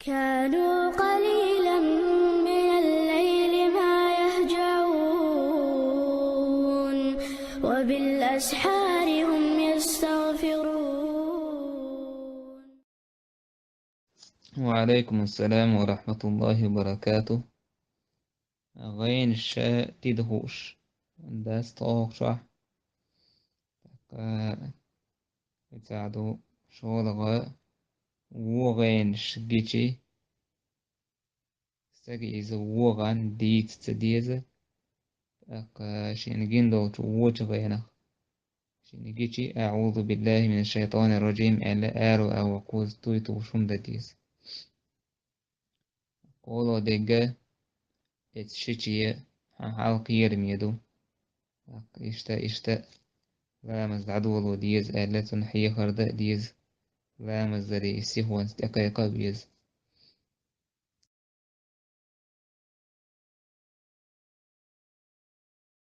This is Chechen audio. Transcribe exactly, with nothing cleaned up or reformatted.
كانوا قليلا من الليل ما يهجعون، وبالأسحار هم يستغفرون. وعليكم السلام ورحمة الله وبركاته. ГӀайна ша тида хууш дац тӀаккха. ТӀаккха цхьаъ ду шоллагӀа во гӀайнаш гичи, сага иза во гӀан дийца ца деза, тӀаккха шийна гина долчу вочу гӀайнах шийна гичи, «أعوذ بالله من الشيطان الرجيم», аьлла, аьрру а воккхуза туй тулуш хӀума дан деза. Кхоло дегга, эцу шиче хьан хьал кхераме ду. Иштта, иштта, ламаз дӀадоло деза аьлла, цунна хьехар дан а деза. Ламаз даре и сихонца тӀекхайкха а веза.